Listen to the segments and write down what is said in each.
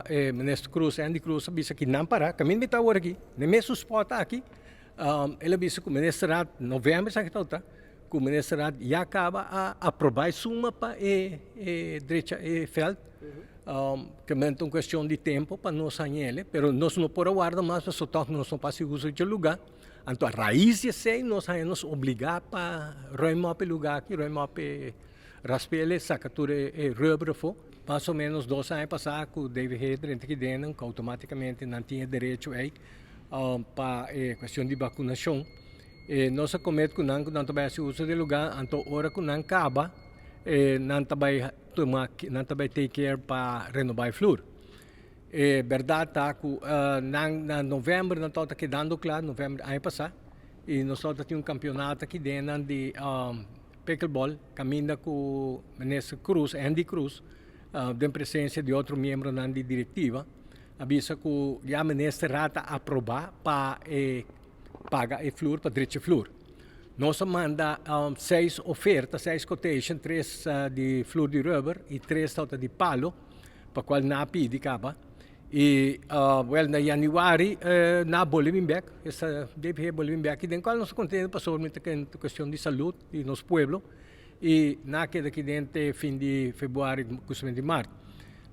Minister Croes, Endy Croes a bisa ki nan para, kaminda mi ta awor aki, na e mesun spot aki, el a bisa ku Ministerraad november esaki ta, ku Ministerraad ya kaba a aproba e suma pa e drecha e veld. Ke men ta un kuestion di tempu pa nos hañ'el, pero nos no por a warda mas pasobra tòg nos no por hasi uso di e lugá. Anto a rais di esei nos haña nos obligá pa ruim op e lugá aki, ruim op e raspel, saka tur e rubber afó. Mas o ménos 2 aña pasá ku DVG drenta aki den, ku outomátikamente nan tin e derecho ei pa e kuestion di bakunashon. Nos a komet ku nan ku nan ta bai hasi uso di e lugá, anto ora ku nan kaba nan ta bai tuma, nan ta bai take care pa renobá e flur. E bèrdat ta ku nan na novèmber nan tabata kedando kla, novèmber aña pasá, i nos tabata tin un kampionato aki den nan di pickleball kaminda ku Minister Croes, Endy Croes, den presensia di otro miembronan di direktiva a bisa ku ya Minister Raad a aprobá pa e paga e flur, pa drecha e flur. Nos a manda seis oferta, seis quotation, tres di flur di rubber i tres tabata di palo, pa cual nan a pidi caba. I well na januari nan a boli bin bek, esta DPG a boli bin bek, i den cual nos ta contento pasobra mi ta kere ta cuestion di salud di nos pueblo i nan a keda aki den te fin di februari cuminsamentu di mart.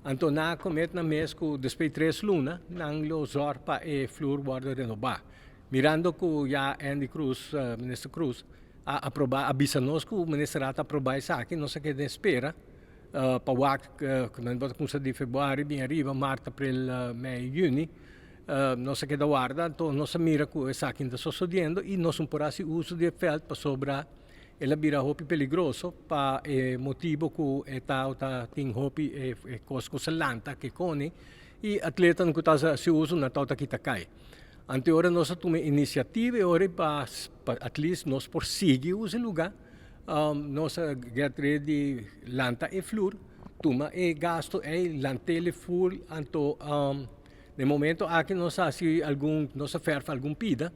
Anto nan a comet nan mes cu despues di 3 luna nan lo zorg pa e flur wordo renoba. Mirando cu ya Endy Croes, Minister Croes, a aproba, a bisa nos cu Ministerraad a aproba esaki, nos a keda den spera pa wak ku nan tabata kumsa di februari bin ariba, mart, april, mei, yüni. Nos a keda warda, anto nos a mira ku esaki ta sosodiendo i nos no por hasi uso di e vèlt pasobra el a bira hopi peligroso pa e motibu ku e tabata tin hopi e kos ku sa lanta ke koni i atletanan ku ta hasi uso nan tabata kita kai. Anto e ora nos a tuma e inisiativa e ora pa at least nos por sigui usa e lugá. Nos a get ready lanta e flur, tuma e gasto ei, lant'el e ful, anto na e momento aki nos a hasi algun, nos a ferf algun pida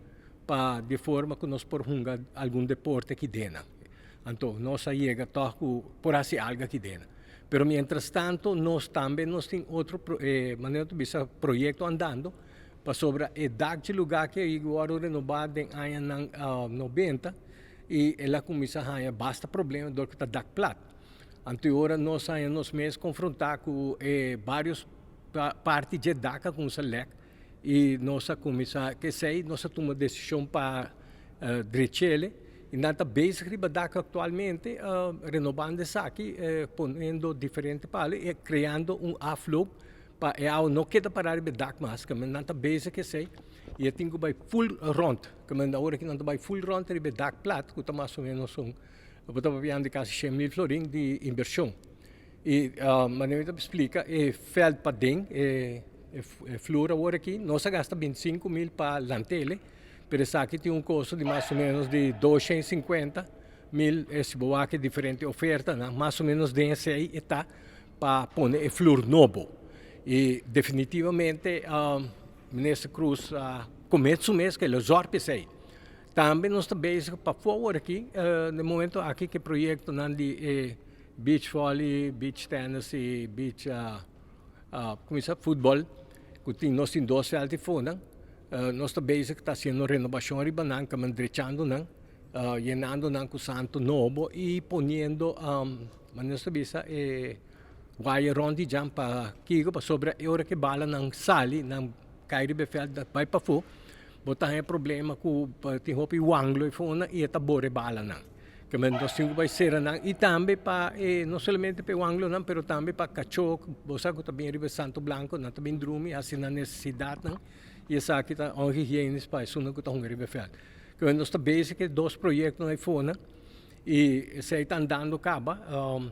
pa di forma ku nos por hunga algun deporte aki den nan. Anto nos a yega tòg ku por hasi algu aki den nan. Pero mientras tanto nos tambe nos tin otro manera ta bisa proyekto andando pasobra e dak dje lugá aki a wòrdu renobá den añanan 90 i el a kuminsá haña basta problema dor ku ta dak plat. Anto e ora nos haña nos mes konfrontá ku e vários parti dje dak a kuminsá lèk i nos a kuminsá k'esei nos a tuma desishon pa drech'el i nan ta bezig riba dak aktualmente renobando esaki poniendo diferente palo i kreando un afloop pa e awa no keda pará riba e dak mas, nan ta bezig k'esei i e tin ku bai ful rònt. Kemende ora ki nan ta bai full rond riba e dak plat ku ta mas o menos un bo ta papiando di kasi 100,000 florin di invershon. I manera mi ta splika e vèlt paden e flur awor aki nos a gasta 25,000 pa lant'el pero esaki tin un kosto di mas o menos di 250,000 si bo wak e diferente ofertanan mas o menos den esei e ta pa pone e flur nobo. I definitivamente Minister Croes a comet su mes ke lo zorg p'esei. Tambe nos ta bezig pafó awor aki, na e momento aki ku e proyektonan di e beach volley, beach tennis i beach kuminsá futbòl ku tin nos tin dos vèlt di fonan. Nos ta bezig ta hasiendo renobashon riba nan, kaminda drechando nan, yenando nan ku santo nobo i poniendo manera nos ta bisa e Waya rond di djan pa kiko pasobra e ora ku e balanan sali nan kai riba e vèlt bai pafó bo ta haña problema ku tin hopi wanglo e fona i e ta bora e balanan. Ke men nos tin ku bai sera nan i tambe pa e no solamente pa e wanglonan pero tambe pa kachó bo sa ku ta bin riba e santo blanko nan ta bin drumi hasi nan nesesidatnan i esaki ta onhigienisch pa esunnan ku ta hunga riba e vèlt. Ke men nos ta bezig ku e dos proyektonan e fona i esei ta andando kaba.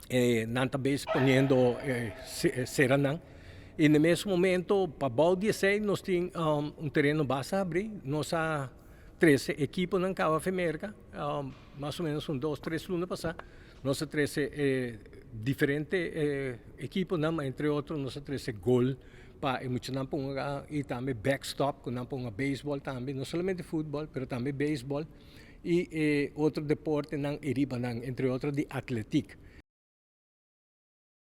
Nan ta bezig poniendo seranan y na mes momento pa bou di esey nos tin un tereno basta habri, nos a trece ekiponan caba fe Merca mas o menos un dos tres luna pasa nos a trece diferente ekiponan entre otro nos a trece gol pa e muchanan ponga y tambe backstop cu nan ponga baseball tambe no solamente futbol pero tambe baseball. Y e otro deportenan e riba nan, entre otro di atletiek.